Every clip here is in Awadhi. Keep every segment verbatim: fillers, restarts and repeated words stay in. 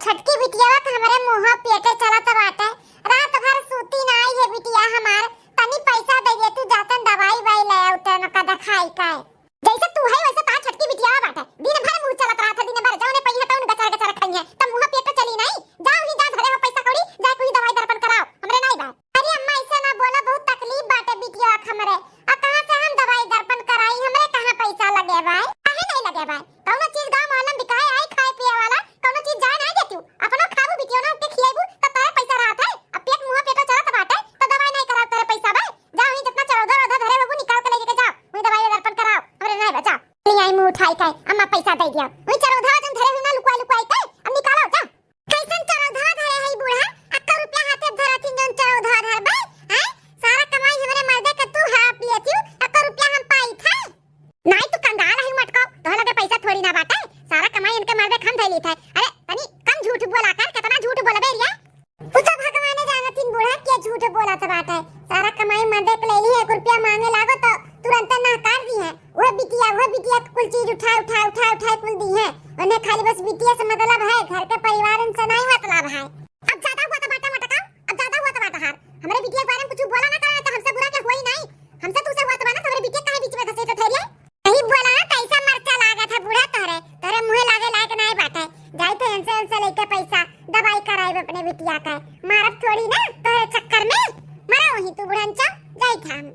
छोटकी बिटिया के हमरे मुँह पेटे चलत बाटे, रात भर सूती नाई है बिटिया हमार, तनी पैसा दे दे तू, जातन दवाई वाई ले आउतन का देखाई का। जैसे तू है वैसे तार छोटकी बिटिया बाटे, दिन भर मुँह चलत रहत है, दिन भर जौने पइहे तौन गचर गचर खइहे, तब मुँह पेट चली नाई। जाओ ही जा, धरे हो पैसा कौड़ी, जाए कोई दवाई दर्पण कराओ, हमरे नाई बा। अरे अम्मा, ऐसे ना बोला, बहुत तकलीफ बाटे बिटिया के हमरे। आ कहाँ से हम दवाई दर्पण कराई, हमरे कहाँ पैसा लगे बा? काहे नहीं लगे बा? कौनो चीज गाँव मोहल्ला में बिकाए आई खाए पिए वाला, कौनो चीज जाए नहीं देती, अपनो खाबू बिटिया ना के खियाबू, त तोरे पैसा रहत है। अब पेट मुँह पेटो चलत बाटे, त दवाई नहीं कराओ, तोरे पैसा बा। जाओ, वहीं जितना चरौधा वरौधा धरे होबू, निकाल के ले जाके जाओ, वहीं दवाई दर्पण कराओ, हमरे नाई बचा। ले आई मुँह उठाई के, अम्मा पैसा दे दिया, वहीं चरौधा जन धरे हुई ना लुकाई लुकाई के, अब निकालो, जा। कैसन चरौधा धरे है बूढ़ा, अक्का रुपया हाथे धरत ही जौन चरौधा धरबे, हैं? सारा कमाई हमरे मर्दे के तू हाफ लिए थी, अक्का रुपया हम पाई थे। नाई तू कंगाल है मटकाओ, तोह लगे पैसा थोड़ी ना बाटे, सारा कमाई इनके मर्दे के हम धैली थे। अरे तनी कम झूठ बोला कर, कितना झूठ बोलबे रिया? उ तो भगवाने जानत हिन बूढ़ा के झूठ बोलत बाटे। सारा कमाई मर्दे के लेली है, एक रुपया मांगे लागो तो तुरंत नहकार दी है। उहे बिटिया, उहे बिटिया के कुल चीज उठा, उठा, उठा, उठा कुल दी है। उन्हें खाली बस बिटिया से मतलब है, घर के परिवार उनसे नहीं मतलब है। अब ज्यादा हुआ तो बाटा मटका, अब ज्यादा हुआ तो बाटा हार। हमरे बिटिया के बारे में कुछ बोला ना करे तो हमसे बुरा के होई नहीं। हमसे तुझसे हुआ तो बाना तो हमरे बिटिया काहे बीच में घसीट उठे रिया? नहीं बोला ना, कैसा मरचा लागत है बूढ़ा तोहरे, तोहरे मुँहे लागे लायक नाई बाटे। जाई थे इनसे, इनसे लेके पैसा दवाई कराइब अपने बिटिया का। मारब थोड़ी ना तोहरे चक्कर में, मरा वहीं तू बुढ़न चौ, जाई थे हम।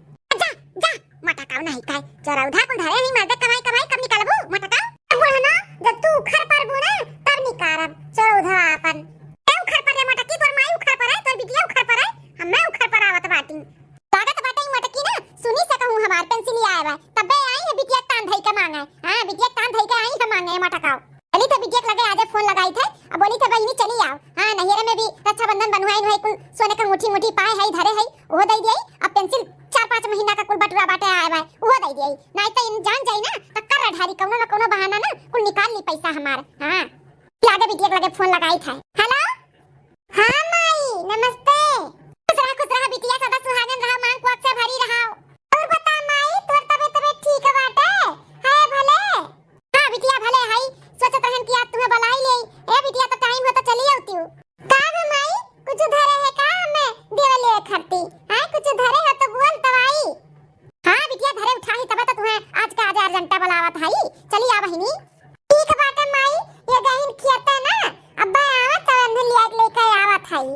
जा, जा, मटकाओ नहीं काहे, चरौधा कुल धरे ही मर्दे कमाई, कमाई कब निकालबू मटकाओ? बुढ़ना, जब तू उखर परबू ना, तब निकारब चरौधा आपन। ए उखर पर रे मटकी, तोर माई उखर पर है, तोर बिटिया उखर पर है, हमें उखर पर आवत बाटी। लागत बाटे ई मटकी ना, सुनी सकहूँ हमार पेंसिल आए बा, तब्बे आई है बिटिया तान धई के मांगे। हाँ, बिटिया तान धई के आई है मांगे मटकाओ। चली थे बिटिया के लगे आजे फोन लगाई थे, अब बोली थे बहिनी चली आओ। हाँ, नैहरे में भी रक्षाबंधन बन्हुआई नुआई कुल सोने के अंगूठी अंगूठी पाए है, धरे है, वो दे दिए। अब पेंसिल चार पाँच महीना का कुल बटुरा बाटे आए बा, वो दे दिए। नहीं तो इन जान जाई ना, तो कर ढारी कौनो ना कौनो बहाना ना, कुल निकाल ली पैसा हमार। हाँ, लागे बिटिया के लगे फोन लगाई थे। हेलो, हाँ माई, नमस्ते। खुश रहा, खुश रहा बिटिया, सदा सुहागन रहा, मांग कोख से भरी रहा। और बता माई, तोर तबीयत, तबीयत ठीक बाटे? है भले? हाँ बिटिया, भले हई। सोचत रहन कि आज तुम्हें बुलाई ले। ए बिटिया, तो टाइम हो तो चली आउती हूँ। का बे माई, कुछ धरे है का हमें देवे ले खरती? हाँ, कुछ धरे हो तो बोल तो आई। हाँ बिटिया, धरे उठाही तबे तो तुम्हें आज का आज अर्जेंटा बुलावत हई। चली आ बहिनी। ठीक बाटे माई, ये गईन खियते ना, अब्बा आवत तो उन्हें लिया के लेके आवत हई।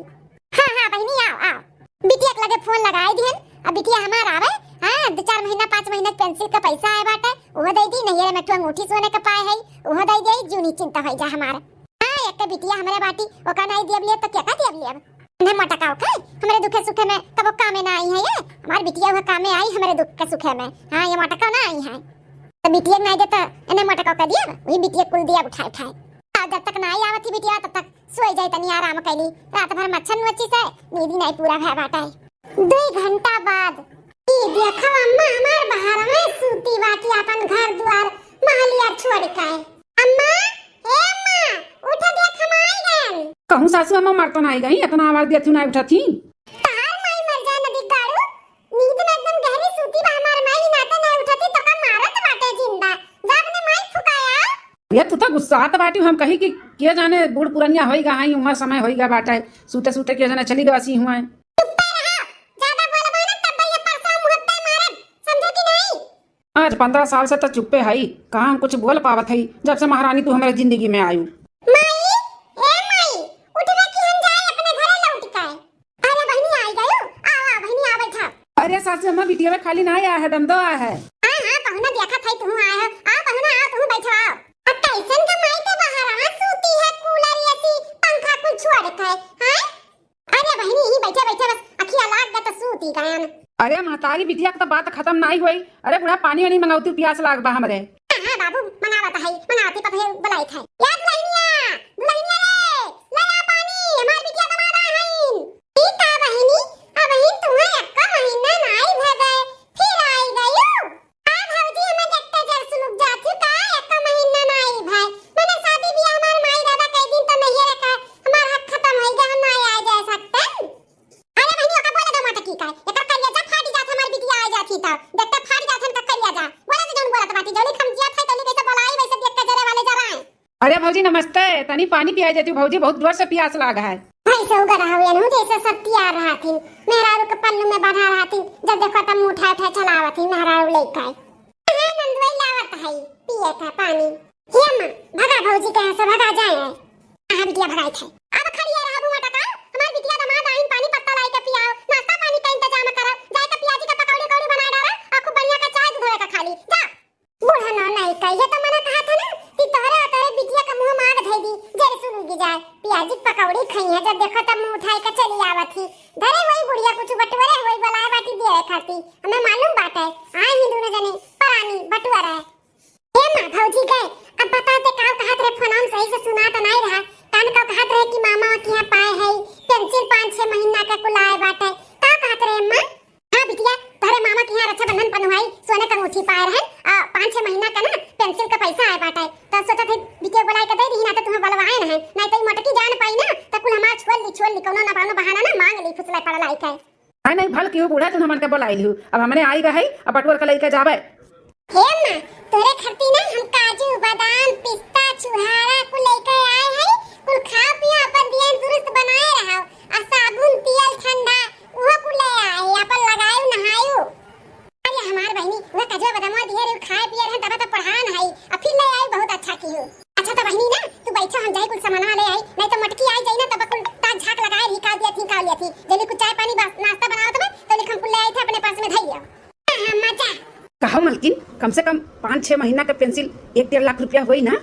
हाँ, हाँ बहिनी, आओ, आओ। बिटिया के लगे फोन लगाई दिहन, अब बिटिया हमार आवे। हाँ, दो चार महीना, पाँच महीना के पेंसिल का पैसा आए बाटे, वो दे दी, नैहरे में ठो अंगूठी सोने के पाए है, वो दे दी, जूनी चिंता होई जा हमार। हाँ, एक बिटिया हमरे बाटी, ओका नहीं दियब लियब, तो क्या का दियब लियब? इन्हें मटकाओ के, हमरे दुखे सुखे में कबो कामे ना आई है ये। हमार बिटिया हुआ कामे आई हमरे दुख के सुखे में। हाँ, ये मटकाओ ना आई है। तो बिटिया के नहीं दे तो इन्हें मटकाओ के दियब, वही बिटिया कुल दियब उठाए उठाए। आ, जब तक ना आई आवत ही बिटिया, तब तक सोई जाई तनी आराम कैली। रात भर मच्छर नोची से नींद नहीं पूरा भय बाटे। दुई घंटा बाद। ई देखो अम्मा हमार बाहर में सूती बाटी अपन घर दुआर महलिया छोड़ के। अम्मा, ए अम्मा, उठ देख हम आई गन। कहूँ सासू अम्मा मर तो नाई गई, इतना आवाज देती नाई उठत ही। तहार माई मर जाए नदी गाड़ू, नींद में एकदम गहरी सूती बा हमार माई, नाते नाई उठती तो का मारत बाटे जिंदा। जा अपने माई फुकाया। ये तू तो गुस्सात बाटी, हम कही कि के जाने बूढ़ पुरनिया होई गा, हाई उम्र समय होई गा बाटे, सूते सूते के जाने चली गवासी हुआ है। चुप्पे रहा, ज्यादा बोलबा ना तब ये परसा मुहब्बे मारब, समझे कि नहीं? आज पन्द्रह साल से तो चुप्पे हई, कहाँ हम कुछ बोल पावत हई, जब से महारानी तू हमारे जिंदगी में आयु। माई, ए माई, उठबे कि हम जाए अपने घरे लौट के। अरे बहिनी आई गयो, आओ, आओ बहिनी, आओ बैठा। अरे सासू अम्मा, बिटिया खाली ना आया है, दमदो आया है। हाँ, हाँ, पहुना देखा था तू आया है, आओ पहुना, आओ तू बैठो, आओ। अब कैसन का माई ते बाहर आ सूती है, कूलर एसी पंखा कुल छोड़ के, हैं? अरे बहिनी, यहीं बैठे बैठे बस अखिया लाग गया तो सूती गयन। अरे महतारी, बिटिया के तो बात खत्म नाई होई। अरे बूढ़ा, पानी वानी मंगावती, प्यास लाग बा हमरे। हाँ, हाँ बाबू, मंगावत है, मंगावती पतहे बुलाई थे। या दुल्हनिया, दुल्हनिया रे, ले आ पानी, हमार बिटिया दमाद आ हईन। ई का बहिनी, अबहिन तुम्हें एक्का महीना नाई भए गए, फिर आई गयू? का भौजी, हमें देखते जर सुलुक जात ही का? एक्का महीना नाई भए, मने शादी बियाह हमार माई दादा कई दिन तो नहीं रखा, हमार हक खत्म होई गया, हम नाई आए जा सकते। अरे बहिनी, ओका बोले दो मटकी का, एकर करिया जा फाटी जात, हमार बिटिया आ जात ही तो, देखते फाट जात हन का करिया जा। बोले दे जौन बोलत बाटी, जौनी हम जियत है, तौनी कैसे बोलाई, वैसे देख के जरे वाले जराए। अरे भौजी नमस्ते, तनी पानी पियाइ देती भौजी, बहुत जोर से पियास लाग है। भैंस उगर हवे नु, जैसे सब तियार रहथिन, मेहरारू के पल्लू में बंधा रहथिन, जब देखो तब मुंह उठाए उठाए चलावत ही मेहरारू लइका। हाँ नंदुआई लावत है, पिए था पानी। हे अम्मा, भगा भौजी के यहाँ से भगा जाए है। हाँ बिटिया भगाई थे। अब खड़िया रहा बुआ टका, हमार बिटिया दमाद आइन पानी पत्ता लाई के पियाओ, नाश्ता पानी का इंतजाम करो, जाए के पियाजी के पकौड़ी कौड़ी बनाए डालो, और खूब बढ़िया के चाय दूध का खा ली, जा। बूढ़ा ना नहीं कहिए तो मना कहा था ना कि तोहरे और तोहरे बिटिया का मुंह में आग धई दी, जेर सुलूगी जाए। पियाजी के पकौड़ी खाई है, जब देखो तब मुंह उठाए के चली आवत ही। धरे वही बुढ़िया कुछ बटोरे हुई बोलाए बाटी दिए खाती, हमें मालूम बाटे। आए ही दोनों जने परानी बटुआ रहे। ए माँ, भौजी गए, अब बताओ ते काव कहत रहे, फोन हम सही से सुना तो नहीं रहा। कान काव कहत रहे कि मामा के यहाँ पाए है पेंसिल, पाँच छह महीना का कुल आए बाटे। का कहत रहे अम्मा? हाँ बिटिया, तोहरे मामा के यहाँ रक्षाबंधन पनुहाई सोने का अंगूठी पाए रहन, आ, पाँच छह महीना का ना पेंसिल का पैसा आए बाटे। तो सोचा थे बिटिया बोलाए के दे दी ना, तो तुम्हें बलवाए ना है, नहीं तो ई मोटकी जान पाई ना, तो कुल हमार छोड़ ली, छोड़ ली, कोनो ना कोनो बहाना ना मांग ली, फुसले पड़ल आई के। नहीं, नहीं, भल किहू बूढ़ा, तुम हमन के बोलाइल हू। अब हमने आई गए, अब बटुअर के लइके जाबे। हे अम्मा, तोरे खातिर ना हम काजू, बादाम, पिस्ता, छुहारा कुल लइके आए हई। कुल खाओ पियो, अपन दियन दुरुस्त बनाए रहो। आ साबुन, तेल, ठंडा, उहो कुल ले आए हई, अपन लगायू, नहायू। अरे हमार बहिनी, उहे काजू, बादामवा दिहे रही, खाए पिए रहन, तब तो पढ़ान हई। आ फिर ले आई, बहुत अच्छा किहू। अच्छा तो बहिनी ना, तू बैठो, हम जाई कुल सामानवा ले आई, नहीं तो मोटकी आई जाई ना, तब कुल ताक झाक लगाए रही, का दिया थी, का लिया थी। जल्दी कुछ चाय पानी बा-, नाश्ता बनावत बा, तो लिख हम कुल ले आई थे, अपने पर्स में धई लियो। हाँ, हाँ, मजा। कहो मलकिन, कम से कम पाँच छह महीना का पेंसिल एक डेढ़ लाख रुपया होई ना?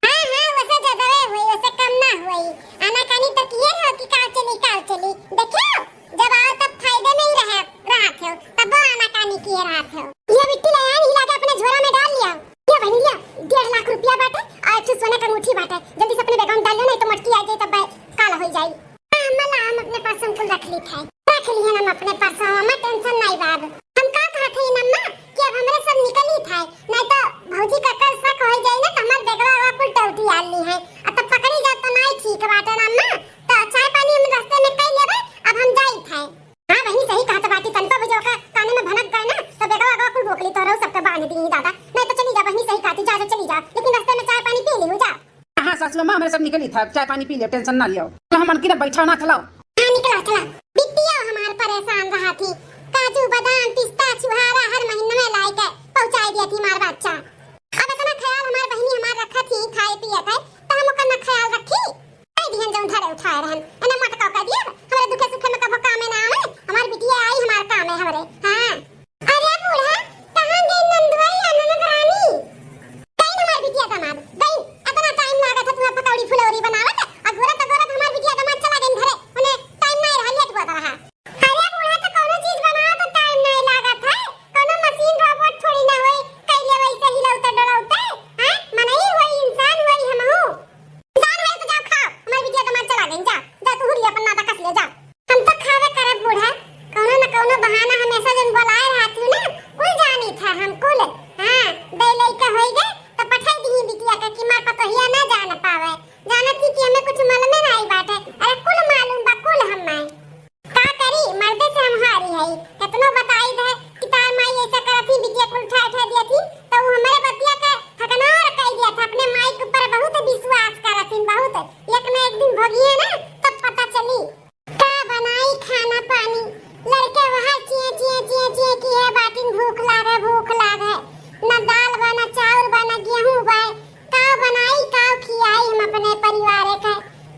हाँ, हाँ, वैसे ज्यादा होई, वैसे कम ना होई। आना कानी तो किए रहो कि काल चली, काल चली। देखियो, जब आओ तब फायदे में ही रहे, रहत हो, तब आना कानी किए रहत हो। ये बिट्टी ले आन हिला के अपने झोरा में डाल लिया। ये बहिन लिया, डेढ़ लाख रुपया बाटे, और एक ठो सोने का अंगूठी बाटे। जल्दी से अपने बैग में डाल लो, नहीं तो मोटकी आ जाई तब काल हो जाई। हाँ, अम्मा ला, हम अपने पर्स में कुल रख ली थे। रख ली है हम अपने पर्स में, अम्मा टेंशन नहीं बाब। हम का कहत है अम्मा कि अब हमरे सब निकली थे, नहीं तो भौजी का कल शक हो जाई ना तो हमार बैगवा वा कुल टौटी आल ली है। आ तब पकड़ी जा तो नहीं ठीक बाटे ना अम्मा। तो चाय पानी हम रास्ते में कर लेबे, अब हम जाई थे। हाँ बहिनी, सही कहत बाटी, तनिको भी जो ओका काने में भनक गए ना, तो बेगवा अगवा कुल बोकली तोहरो सबके बांध दी दादा। नहीं तो चली जा बहिनी, सही कहती, जा, जा, चली जा, लेकिन रास्ते में चाय पानी पी लिहू जा। हाँ, हाँ, सासू अम्मा, हमरे सब निकली था, चाय पानी पी ले, टेंशन ना लियो। तो हम अनकी ना बैठा ना, चलाओ। हाँ, निकला, चला। बिटिया हमार परेशान रहा थी, काजू, बादाम, पिस्ता, छुहारा हर महीने में लाई के पहुँचाई दिया थी हमार बच्चा। अब इतना ख्याल हमार बहिनी हमार रखा थी, खाए पिए थे, तो हम ओकर ना ख्याल रखी? कह दिहन जौन धरे उठाए रहन, एने मटकाव कह दिया, हमरे दुखे सुखे में कबो कामे ना आवे, हमार बिटिया आई हमार कामे हमरे। हाँ। अरे बूढ़ा, कहाँ गई नंदुआई आ ननद रानी? गई हमार बिटिया दमाद, गई। इतना टाइम लागत है तुम्हें पकौड़ी फुलौरी बनावत, अगोरत अगोरत हमार बिटिया दमाद चला गई घरे, उन्हें टाइम नहीं रहा, लेट हुआ रहा। अरे बूढ़ा, तो कोनो चीज बनाओ तो टाइम नहीं लागत है, कोनो मशीन रोबोट थोड़ी ना होई, कइले वैसे हिलौते डोलौते, हैं? मनई होई, इंसान होई हमहू। इंसान होई तो जाओ खाओ, हमार बिटिया दमाद चला गई, जा, जा तू हुलिया अपन नाता कस ले, जा। हम तो खावे करब बूढ़ा, कोनो न कोनो बहाना हमेशा जन बोलाए रहत हूँ ना, कुल जानी था हम कुल। हाँ, दे लइका होई गए तो पठाई दीही बिटिया के कि मार पतोहिया ना जान पावे, जानत ही कि हमें कुछ मालूमे नहीं बाटे, अरे कुल मालूम बा कुल हमें। का करी, मर्दे से हम हारी हई। केतनो बताई दे कि तार माई ऐसा करत ही, बिटिया कुल उठा उठा दिया थी, तो वो हमारे बतिया के हकनार कई दिया था। अपने माई के ऊपर बहुत विश्वास करत थी, बहुत। एक न एक दिन भोगिए ना, तब पता चली। का बनाई खाना पानी, लड़के वहाँ चिए चिए चिए चिए की है बाटिन, भूख लागे, भूख लागे। न दाल बा, न चाउर बा, न गेहूं बा। का बनाई, का खियाई हम अपने परिवार के,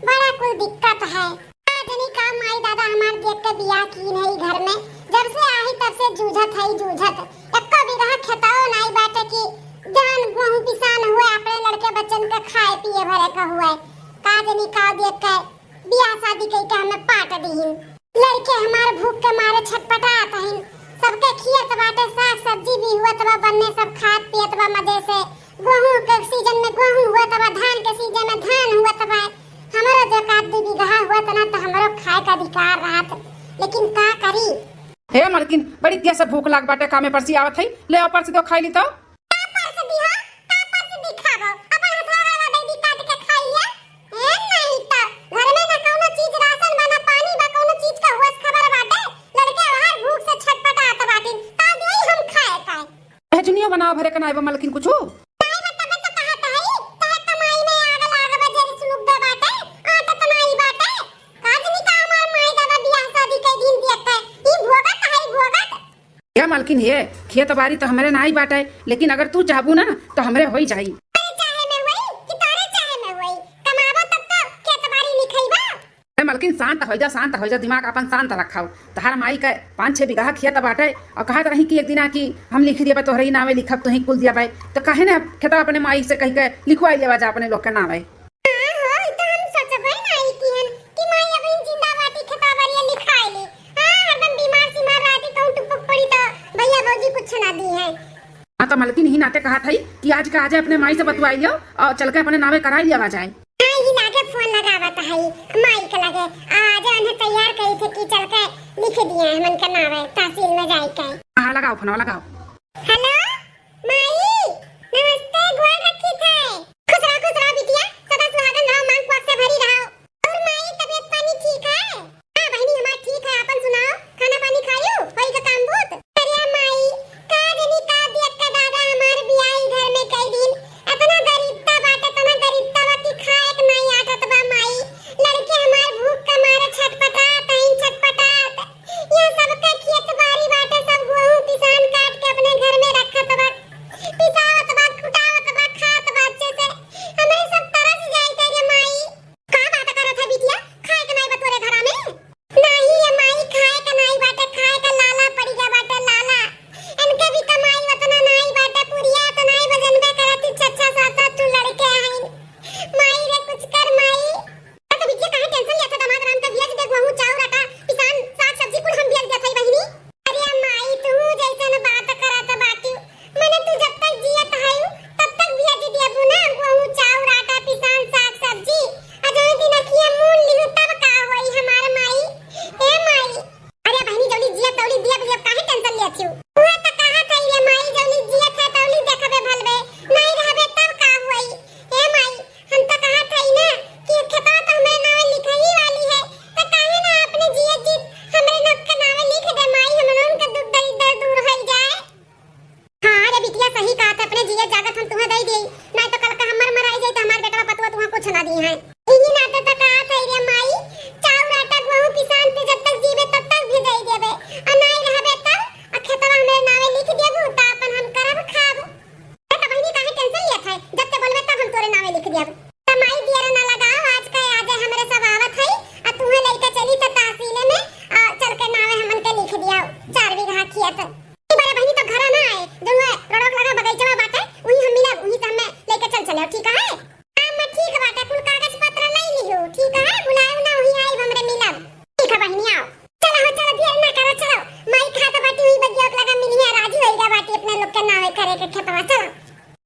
बड़ा कुल दिक्कत है। का जनी का माई दादा हमार देख के बियाह कीन है ई घर में, जब से आई तब से जूझत है जूझत। एक्को बीघा खेतौ नाई बाटे कि धान गेहूं पिसान हुए, अपने लड़के बच्चन के खाए पिए भरे के हुए। का जनी का देख के बियाह शादी कई के हमें पाट दीहिन। लड़के हमार भूख के मारे छटपटात हइन। सबके खियत बाटे, साग सब्जी भी हुअत बा, बन्ने सब खात पियत बा मजे से। गेहूं के सीजन में गेहूं हुअत बा, धान के सीजन में धान हुअत बा। हमरो जो एकाध दू बीघा हुअत ना, तो हमरो खाए का अधिकार रहत, लेकिन का करी? हे मलकिन, बड़ी तेज से भूख लाग बाटे, कामे पर से आवत है, ले आओ पर से दो खाई ली तो। का पर से दिहा, का पर से दिखाबो? अपन हथवा वाला दे दी, काट के खाई ले। ए, नहीं तो घर में ना कौनो चीज राशन बा, ना पानी बा, कौनो चीज का होश खबर बाटे। लड़के बाहर भूख से छटपटात बाटिन, का देई हम खाए का? ए, चुनियो बनाओ भरे के नाई बा मलकिन कुछु। नाई बा तबे तो कहत हई, तोहे कमाई में आग लेकिन ये खेत बारी तो हमरे नाई बाटे, लेकिन अगर तू चाहबू ना तो हमरे होई जाई। अरे चाहे में होई कि तोरे चाहे में होई, कमाबो तब तो खेत बारी लिखइबा। अरे मलकिन, शांत हो जा, शांत हो जा, दिमाग अपन शांत रखाओ। तहार माई का पाँच छह बीघा खेत बाटे और कहत रही कि एक दिना कि हम लिख दिया बा, तोहरे ही नामे लिखब, तोही कुल दिया बा, तो काहे ना खेतवा अपने माई से कह के लिखवाई लेवा जा अपने लोग के नामे। हाँ हो, ई तो हम सोचबे नाई किहन कि माई अबहिन जिंदा बाटी, खेतवा बारी लिखाई ली। हाँ, हरदम बीमार सीमार रहती, कहूँ टुपुक पड़ी तो भैया भौजी कुछ ना दी है। हाँ, तो मलकिन ही नाते कहा था कि आज का आज अपने माई से बतवाई लियो और चल के अपने नामे कराई लिया जाए। हाँ, ही लागे फोन लगावत है माई के लगे, आज उन्हें तैयार करी थे कि चल के लिख दिए हमन के नामे तहसील में जाए के। हाँ, लगाओ फोन, लगाओ। हेलो माई, नमस्ते, गोड़ रखी थे। खुश रहो, खुश रहो बिटिया, सदा सुहागन रहो, मांग पाक से भरी रहो। और माई, तबीयत पानी ठीक है? हाँ बहिनी, हमार ठीक है, आपन सुनाओ, खाना पानी खायू, होई का काम बूत? अरे माई, का जनी का दिया का दादा हमार बियाही घर में कई दिन, इतना गरीबता बाटे, इतना गरीबता बा कि खाए के नाई आटत बा माई। लड़के हमार भूख का मारे छटपटात हैं, छटपटात। यह सबके खेत बारी बाटे, सब गेहूं किसान काट के अपने घर में रखत बा, पिसावत बा, कुटावत बा, खात बा अच्छे से। हमरे सब तरस जाई थे रे माई। का बात करत है बिटिया? खाए के नाई बा तोरे घरा में? नाही ये माई, खाए के नाई बाटे, खाए के लाला पड़ी गया बाटे, लाला। इनके भी कमाई उतना नाई बाटे, पुरिया तो नाई बजनबे करत, छह छह सात सात ठो लड़के हैं। माई रे, कुछ कर माई। तो बिटिया काहे टेंशन लेत है, दामाद राम के भेज दे, गेहूं, चाउर, आटा, पिसान, साग सब्जी कुल हम भेज देत हई बहिनी। अरे माई, तू जैसन बात करत बाटी, मने तू जब तक जियत हयू, तब तक भेज देबू ना, गेहूं, चाउर, आटा, पिसान, साग सब्जी। आ जौन दिन अखिया मून लिहू, तब का होई हमार माई? ए माई, अरे बहिनी, जौली जियत तौली दिया, अब काहे टेंशन लेत हयू? उहे त कहत हई रे माई, जौली जियत है तौली देखबे भलबे, नाई रहबे तब का होई? ए माई, हम तो कहत हई ना कि खेतवा तो हमरे नावे लिखही वाली है, तो काहे ना अपने जियत जी हमरे नाव के नावे लिख दे माई, हमनों के दुख दरिद्र दूर होई जाए। हाँ रे बिटिया, सही कहत है, अपने जियत जागत हम तुम्हें दे देई, नहीं तो कल का हमार मराई जाई तो हमार बेटवा पतुआ तुहाँ कुछ ना दी है। इही नाते तो कहत हई रे माई, चाउर आटा गेहूं पिसान ते जब तक जीवे तब तक भी दे देबे, आ नाई रहबे तब, आ खेतवा हमरे नावे लिख देबू, त अपन हम करब खाब। ए त बहिनी, काहे टेंशन लेत है? जब ते बोलबे तब हम तोरे नामे लिख दियब। त माई दियर ना लगाओ, आज का आज हमरे सब आवत है, आ तुहे लेके चली त तहसीले में, आ चल के नामे हमन के लिख दिया चार बीघा खेत। ई बारे बहिनी तो घरा ना आए, जौन है रोडवा के लगा बगीचवा बाटे, उही हम मिलब, उही से हमें लेके चल चले, ठीक है? हाँ, मैं ठीक बाटे, कुल कागज पत्र ले लियो, ठीक है? भुलायो ना, उही आइब हमरे मिलब। ठीक है बहिनी, आओ। चलो हो, चलो, देर ना करो, चलो। माई खात बाटी हुई बगिया लगा मिली है, राजी होई गया बाटी अपने लोग के नावे करे के खेतवा, चलो।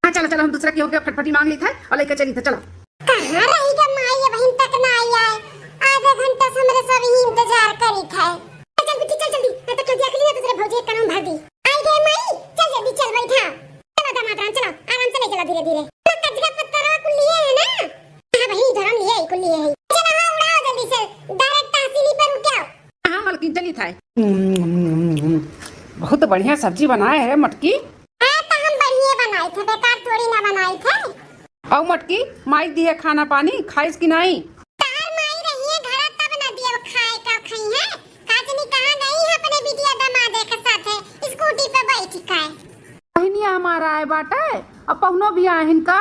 हाँ, चलो, चलो, हम दूसरा केहू के फटफटी मांग ली था और लेके चली था, चलो। कहाँ रही गया माई, अबहिन तक ना आई है। आधा घंटा से हमरे सब ही इंतजार करी था। चल, चल, बिट्टी, चल जल्दी, नहीं तो केहू देख ली ना, दूसरे भौजी के कान में भर दी। आई गए माई, चल जल्दी, चल बैठा। चलो दामाद राम, चलो, आराम से ले चलो धीरे धीरे। ना कचरा पत्थरवा कुल लिए है ना? हाँ बहिनी, धरम लिए है, कुल लिए है। चलो, हाँ, उड़ाओ जल्दी से, direct तहसीली पर रुक जाओ। हाँ, मलकिन, चली था। बहुत बढ़िया सब्जी बनाए है मटकी। हाँ, तो हम बढ़िया बनाए थे, बेकार थोड़ी ना बनाए थे। और मटकी, माई दिए खाना पानी, खाइस कि नहीं? तार माई रहिए घर, तब न दिए खाए का खाई है। का जनी कहाँ गई है अपने बिटिया दमादे के साथे, स्कूटी पे बैठ के। बहिनिया हमारा आए बाटे, अब पहुनो भी आहिन का?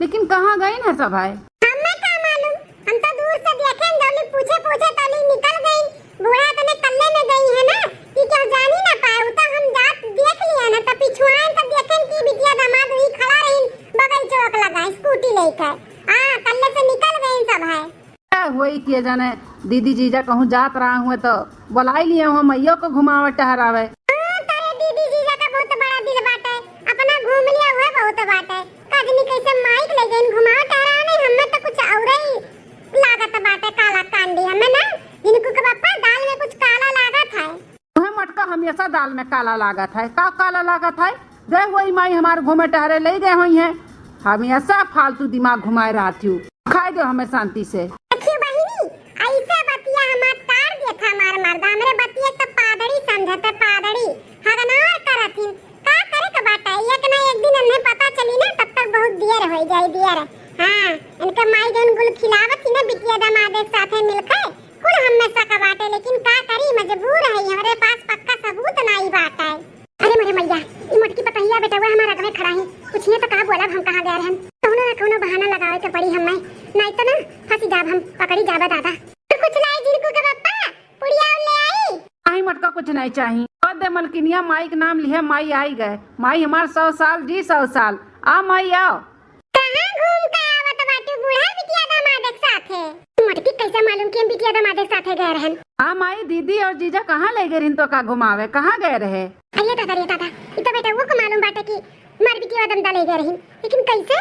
लेकिन कहाँ गइन है सब है? हमें का मालूम, हम तो दूर से देखेन, जौली पूछे पूछे तौली निकल गइन। बूढ़ा तने कल्ले में गई है ना, कि केहू जानी ना पाए, उ तो हम जात देख लिया ना, तो पिछुआन तो देखेन कि बिटिया दामाद वही खड़ा रही बगल चौक लगा स्कूटी लेकर। हाँ, कल्ले से निकल गइन सब है। का होई के जाने, दीदी जीजा कहूँ जात रहा हुए तो बोलाई लिए हुए मैयो को घुमावे टहरावे। हाँ, तारे दीदी जीजा का बहुत बड़ा दिल बाटे, अपना घूम लिया हुए बहुत बाटे। का जनी कैसे माइक ले गइन घुमावे टहरावे, हमें तो कुछ और ही लागत बाटे काला कांडी, हमें ना, जिनको के बापा दाल में कुछ काला लागत है। तुम्हें मटका हमेशा दाल में काला लागत है, का काला लागत है? गए हुई माई हमार घूमे टहरे ले गए हुई हैं, हमेशा फालतू दिमाग घुमाए रहती हूँ। खाए दो हमें शांति से। देखियो बहिनी, ऐसे बतिया हमार तार दिया था हमार मर्दा, हमरे बतिया तो पादड़ी समझते, पादड़ी हगनार करथिन। का करे के बाटे, एक ना एक दिन इन्हें पता चली ना, तब तक बहुत देर हो जाई, देर। हाँ, इनके माई जौन गुल खिलावत थी ना बिटिया दामाद एक साथे मिलके, कुल हमेशा का बाटे, लेकिन का करी, मजबूर है, हमरे पास पक्का सबूत नाई बाटे। अरे खड़ा ही, पूछिए तो का बोलब हम कहाँ गए रहन? कौनो ना कौनो बहाना लगावे के पड़ी हमें, नहीं तो ना फंसी जाब हम, पकड़ी जाबा दादा। तो कुछ लाई जिनको के पप्पा, पुड़िया ले आई? नहीं मटका, कुछ नहीं चाही। और दे मलकिनिया, माई के नाम लिहे, माई आई गए। माई हमार सौ साल जी, सौ साल। आ माई आओ। कहाँ घूम के आवत बाटू बूढ़ा बिटिया दामाद के साथे? मोटकी कैसे मालूम कि हम बिटिया दामाद के साथे गए रहन? हाँ माई, दीदी और जीजा कहाँ ले गए रहन तो का घुमावे, कहाँ गए रहे? अरे दादा रे दादा, ई तो बेटा वो को मालूम बाटे कि मार बिटिया दमदा ले गए रहन, लेकिन कैसे?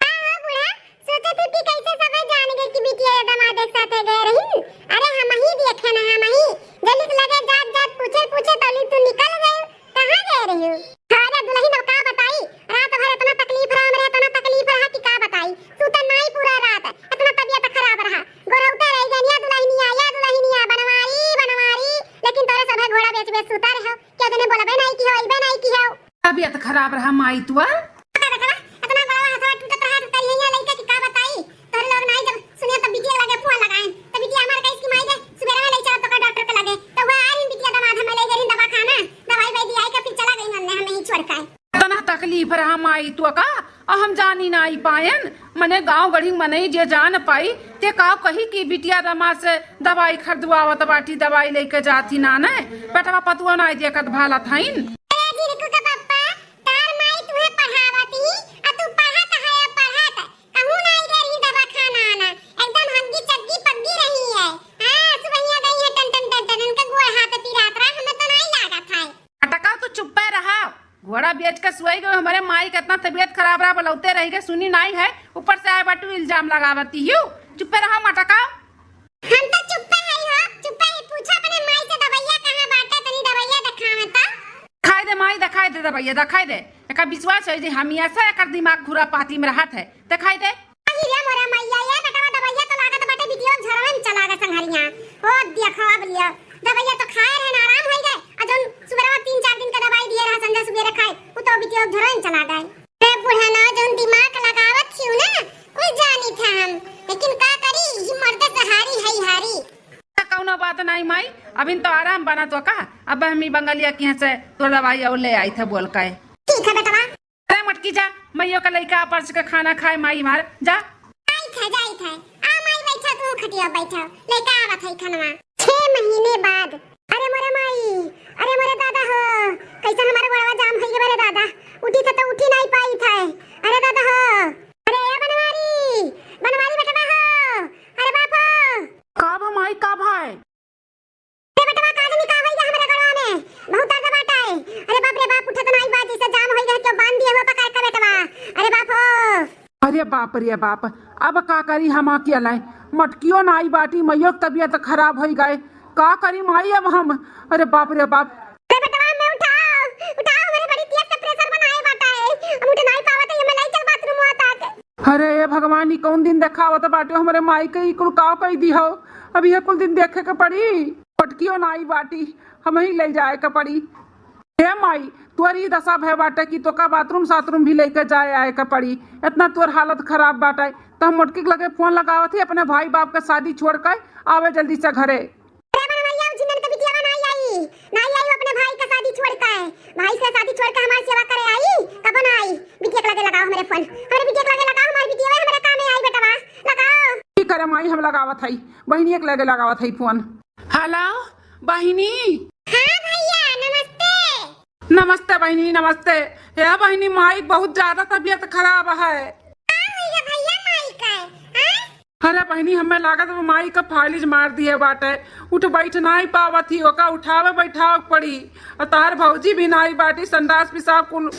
का हो बूढ़ा, सोचे थे कि कैसे सबे जान गए कि बिटिया दामाद के साथे गए रहन? अरे हम ही देखे ना, हम ही जलिक लगे जात जात पूछे पूछे तली तू निकल गए। कहाँ गए रही हो? अरे दुल्हन, अब का बताई, रात भर इतना तकलीफ रहा हमरे, इतना तकलीफ रहा कि का बताई। सूतन नाई पूरा रात, इतना तबीयत खराब रहा। गोरौते रह गए, "या दुल्हनिया, या दुल्हनिया, बनवारी, बनवारी।" लेकिन तोरे सभे घोड़ा बेच बेच सूता रहो, क्या जने बोलबे नाई की हो, अइबे नाई की हो। तबीयत खराब रहा माई तुअर? का बतावा, इतना बड़ा हथवा टूटत रहा, तो तेरी यहाँ लइका की का बताई। तोरे लोग नाई जब सुने तो बिटिया लगे फोन लगाए, तो बिटिया हमारे कहिस कि माई रे, सुबेरे में ले चलो तो का डॉक्टर के लगे, तो वह आ रही बिटिया दामाद हमें ले गई दवाखाना, दवाई वाई दियाई के फिर चला गई हमने, हमें ही छोड़ के। इतना तकलीफ रहा माई तो का, आ हम जानी ना आई पायन, मने गाँव गढ़ी मनई जे जान पाई, ते का कही कि बिटिया दामाद से दवाई खरीदवावत बाटी, दवाई लेके जाती ना ने, बेटवा पतुआ ना देखत भालत हईन। अरे जिनको के पप्पा, तार माई तुहे पढ़ावत ही, आ तू पढ़त है, पढ़त। कहूँ ना आई रही दवाखाना आना, एकदम हग्गी चग्गी पग्गी रही है। हाँ, सुबहिया गई है टन टन टन टन, इनके गोड़ हाथ पिरात रहा, हमें तो नहीं लागत है। अटका तू चुप्पे रहा, घोड़ा बेच के सुई गए, हमारे माई का इतना तबीयत खराब रहा, बलौते रह गए, सुनी नहीं है, ऊपर से आए बाटू इल्जाम लगावती हूँ, चुप्पे रहा मटका। हम तो चुप्पे हई हो, चुप्पे ही। पूछो अपने माई से दवैया कहाँ बाटे, तनी दवैया देखावे तो। खाई दे माई, देखाई दे दवैया, देखाई दे। एका विश्वास है जे हमिया से एकर दिमाग खुरापाती में रहत है। देखाई दे। अही रे मोरा मैया, ये बेटवा दवैया तो लागत बाटे बिटिया झरवे में चला गए संघरिया। ओ देखो अब लियो, दवैया तो खाए रहे ना, आराम हो गए। आ जौन सुबेरवा तीन चार दिन का दवाई दिए रहा संझा सुबेरे खाए, वो तो बिटिया झरवे में चला गए। रे बुढ़ना, जौन दिमाग लगावत हियो ना, कुल जानी था हम, लेकिन का करी, ई मर्द से हारी है हारी। कौनो बात नहीं माई, अभी तो आराम बना तो का, अब हम ई बंगलिया के यहाँ से तोर दवाई और ले आई थे बोल के। ठीक है बेटवा। अरे मटकी जा, मैयो का लइका परस के खाना खाए माई मार, जा। आई थे, जाई थे। आ माई बैठा, तू खटिया बैठा, लइका आवत है खानवा। छह महीने बाद। अरे मोरे माई, अरे मोरे दादा हो, कैसन हमारे गोड़वा जाम होइ गए रे दादा, उठी थे तो उठी नहीं पाई थे। अरे दादा हो, अरे ए बनवारी, बनवारी बेटवा हो, अरे बाप हो। का भा माई, का भाई? अरे बेटवा, का जानी का होइ गए हमारे गोड़वा में, बहुत दर्द बाटे। अरे बाप रे बाप, उठत नहीं बा, जैसे जाम होइ गए, क्यों बांध दिए हो पकड़ के बेटवा। अरे बाप हो। अरे बाप रे बाप, अब का करी हम अकेले, मटकियो नाई बाटी, मैयो के तबीयत खराब होइ गए, का करी माई अब हम। अरे बाप रे बाप। अरे बेटवा, मैं उठाओ, उठाओ, हमरे बड़ी तेज से pressure बनाए बाटा है, हम उठ नाई पावत है, हमें लाई चल bathroom हुआ तक। अरे ए भगवान, ई कौन दिन देखावत बाटे हमरे माई के, ई कुल का कई दी हो, अब ये कुल दिन देखे के पड़ी, मटकियो नाई बाटी, हम ही ले जाए के पड़ी। हे माई, तोर ई दशा भय बाटे कि तोका bathroom साथरूम भी लेके जाए आए के पड़ी। इतना तोर हालत खराब बाटे, त हम मोटकी के लगे फोन लगावत ही, अपने भाई बाप के शादी छोड़ के आवे जल्दी से घरे। अरे बनवैया, उ झिंगन के बिटिया ना आई, ना आई, अपने भाई के शादी छोड़ के, भाई से शादी छोड़ के हमारी सेवा करे आई, कब ना आई? बिटिया के लगे लगाओ हमरे फोन, हमरे बिटिया के लगे लगाओ, हमारी बिटिया हमरे काम में आई बेटवा, लगाओ। ठीक करे माई, हम लगावत हई, बहिनिया के लगे लगावत हई फोन। हेलो बहिनी। हाँ भैया, नमस्ते। नमस्ते बहिनी, नमस्ते। हे बहिनी, माई बहुत ज्यादा तबीयत खराब है। का होइगा भैया माई का? हाँ? अरे बहिनी, हमें लागत बा माई का फालिज मार दिए बाटे, उठ बैठ नाई पावत ही, ओका उठावे बैठावे के पड़ी। और तार भौजी भी नाई बाटी, संडास पेशाब कुल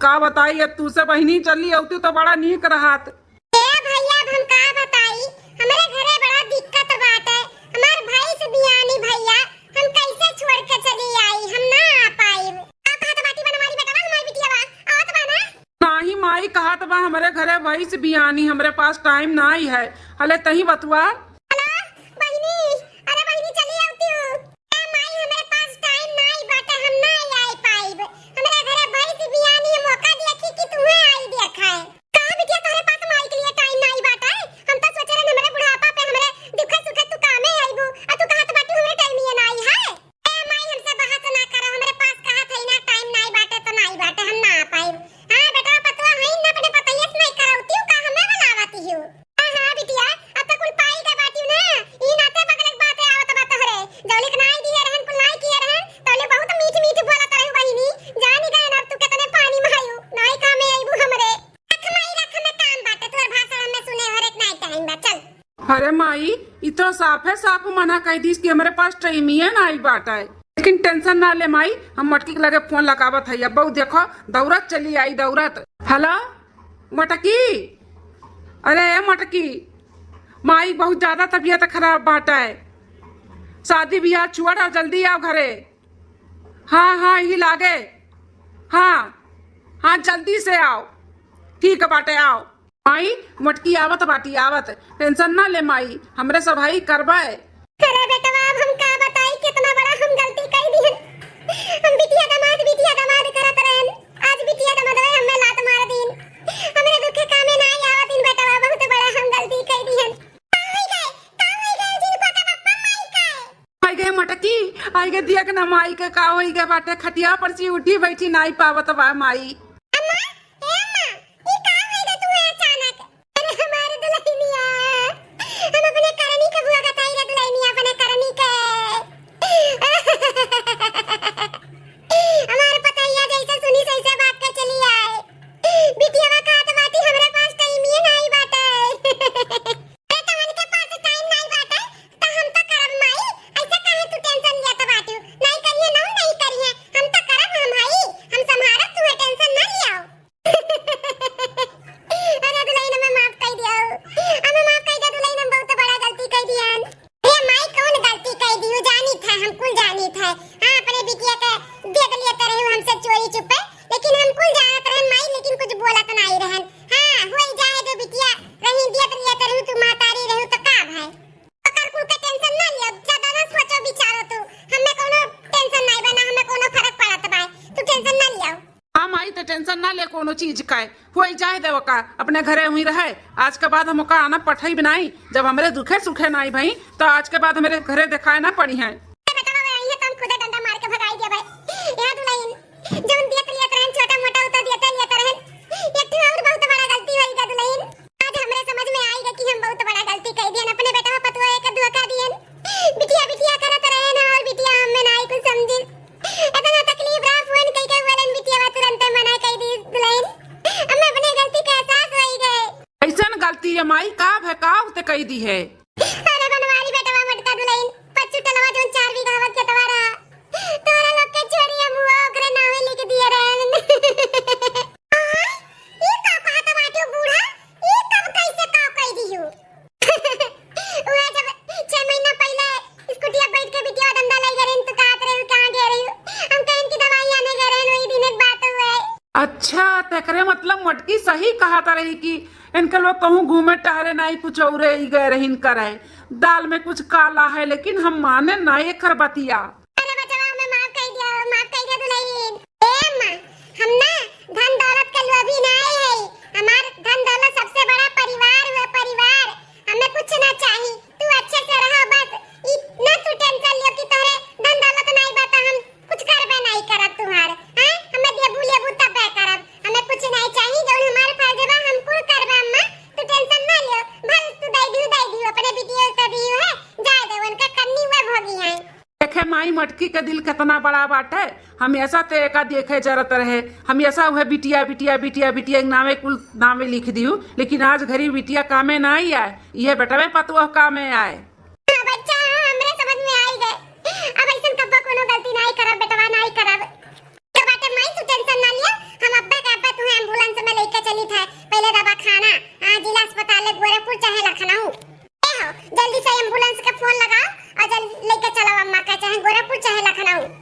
का बताई। अब तू से बहिनी चली अउती तो बड़ा नीक रहत। ए भैया, अब हम का बताई, हमरे घरे बड़ा दिक्कत बाटे। हमार भैंस बियानी भैया, हम कैसे छोड़ के चली आई, हम ना आ पाइब। का कहत बाटी बनवारी बेटवा, हमार बिटिया बा, आवत बा ना? नाही माई, कहत बा हमरे घरे भैंस बियानी, हमरे पास time नाही है। हले तही बतुआ। हेलो बहिनी, अरे बहिनी चली आवती हूँ। ए माई, हमरे पास time नाही बाटे, हम ना आई पाइब। हमरा घरे भैंस बियानी, मौका देखी कि तुहे आई देखाए। का बिटिया, तोहरे पास माई के लिए time नाही बाटे? हम तो सोचे रहन हमरे बुढ़ापा पे हमरे दुखे सुखे तू कामे आइबू, आ तू कहत बाटू हमरे time ये नाही है। ए माई, हमसे बहस ना करो, हमरे पास कहत है ना time नाही बाटे तो नाही बाटे, हम ना आ पाइब। अरे माई, ई तो साफे साफ मना कइ दीस कि हमरे पास टाइमिये नाई बाटइ। लेकिन tension ना ले माई, हम मटकी के लगे फोन लगावत हई, अब बहू देखो दौड़त चली आई, दौड़त। हेलो मटकी, अरे ए मटकी, माई बहुत ज्यादा तबीयत खराब बाटइ, शादी बियाह छोड़ आ जल्दी आओ घरे। हाँ हाँ, ई लागे, हाँ हाँ, जल्दी से आओ, ठीक बाटे आओ। माई, मोटकी आवत बाटी, आवत, tension ना ले माई, हमरे सभाई करबे। अरे बेटवा, अब हम का बताई, कितना बड़ा हम गलती कइ दिहन। हम बिटिया दामाद, बिटिया दामाद करत रहन, आज बिटिया दामादवे हमें लात मार दीन। हमरे दुखे कामे नाई आवत इन बेटवा, बहुत बड़ा हम गलती कइ दिहन। का होई गए, का होई गए, जिनको का पप्पा माई का है? आई गए मटकी, आई गए, दिया के ना माई के का होई गए बाटे, खटिया पर से उठी बैठी नाई पावत बा माई। अम्मा, ए अम्मा, ई का होई गए तुम्हें अचानक? अरे हमारे दुल्हनिया, हम अपने करनी के बुआ बताई रे दुल्हनिया, अपने करनी के। हमारे पतैया जैसे सुनी सैसे बात के चली आए। बिटियावा कहत बाटी, "हमरा पास टाइम ही नाई बाटे।" अरे, तो उनके पास टाइम नाई बाटे, तो हम तो करब माई। ऐसे काहे तू tension लेत बाटू? नाई करिहे ना, नाई करिहे। हम तो करब हम हई, हम संभारब, तू tension ना लियाओ। अरे दुल्हन, हमें माफ कइ दियो, हमें माफ कइ दे दुल्हन, हम बहुत बड़ा गलती कइ दियन। हे माई, कौन गलती कइ दियो? जानी था, हम कुल जानी था। हाँ, अपने बिटिया के दे दिया तो रहू हमसे चोरी चुपे, लेकिन हम कुल जानत रहन माई, लेकिन कुछ बोलत नाई रहन। हाँ, होई जाए दो बिटिया, रही दे दिया तो रहू, तू महतारी रहू तो का भाई? ओकर कुल के tension ना लियो, ज्यादा ना सोचो विचारो तू, हमें कोनो tension नाई बा, ना हमें कोनो फर्क पड़त बा, तू tension ना लियो। हाँ माई, तो tension ना ले कोनो चीज का, होई जाए दे ओका, अपने घरे हुई रहे। आज के बाद हम ओका आना पठई बनाई, जब हमरे दुखे सुखे नाई भई, तो आज के बाद हमरे घरे देखाए ना पड़ी हैं। ए बेटवा, अगर आई है तो हम खुदे डंडा मार के भगाई देबे। ए दुल्हन, जौन दियत लियत रहन, छोटा मोटा उतर दियत लियत रहन, एक ठो और बहुत बड़ा गलती होई गा दुल्हन। आज हमरे समझ में आई गा कि हम बहुत बड़ा गलती कइ दियन, अपने बेटवा पतोह के धोखा दियन। बिटिया बिटिया करत रहन और बिटिया हमें नाई कुछ समझी। इतना तकलीफ रहा, फोन कइके बोलन, बिटिया तुरंते मना कइ दी दुल्हन। हमें अपने गलती का एहसास होई गए। ऐसन गलती ये माई का भे, का होते कइ दी है? अरे बनवारी बेटवा मोटका दुल्हन, पच्चू टलवा जौन चार बीघा खेतवा रहा, तोहरे लोग के छोरी हम हुआ ओकरे नावे लिख दिए रहन। आय, ई का कहत बाटे बूढ़ा? ई कब कैसे का कइ दिहू? उहे जब छह महीना पहिले स्कूटिया बैठ के बिटिया धंधा लई गए रहन, तो कहत रहे, "कहाँ गए रही?" हम कहन कि दवाई आने गए रहन, वही दिन एक बात हुए। अच्छा, तेकरे मतलब मोटकी सही कहत रही कि इनके लोग कहूँ घूमे टहरे नाई, कुछ औरे ही गए रहिन करे। दाल में कुछ काला है, लेकिन हम माने ना एकर बतिया। अरे बचवा, हमें माफ कइ दिया, माफ कइ दिया दुल्हन। ए अम्मा, हम ना धन दौलत के लोभी नाई है। हमार धन दौलत सबसे बड़ा परिवार हुए, परिवार। हमें कुछ ना चाही, तू अच्छे से रहो बस। ई ना तू tension लियो कि तोहरे धन दौलत नाई बा त हम कुछ करबे नाई करब तुहार। हाँ, हमें देबू लेबू तबे करब। हमें कुछ नाई चाही, जौन हमार फर्ज बा हम कुल करबे अम्मा, तू tension ना लियो। भल तू दे दियो, दे दियो, अपने बिटिया के दियो है, जाए दे, उनका करनी हुए भोगी है। देखे माई, मटकी के दिल केतना बड़ा बाटे। हमेशा ते एका देखे जरत रहे, हमेशा उहे बिटिया, बिटिया, बिटिया, बिटिया के नावे कुल नावे लिख दिहू, लेकिन आज घरी बिटिया कामे नाई आए, इहे बेटवे पतोह कामे आए। हाँ बच्चा, हाँ, हमरे समझ में आई गए। अब ऐसन कब्बो कोनो गलती नाई करब बेटवा, नाई करब। तो बाटे माई, तू tension ना लिया, हम अब्बे के अब्बे तुहे ambulance में लेके चली थे, पहले दवाखाना, हाँ, जिला अस्पताल गोरखपुर चाहे लखनऊ। ए हो, जल्दी से ambulance के फोन लगाओ और जल्दी लेके चलो अम्मा का, चाहे गोरखपुर चाहे लखनऊ।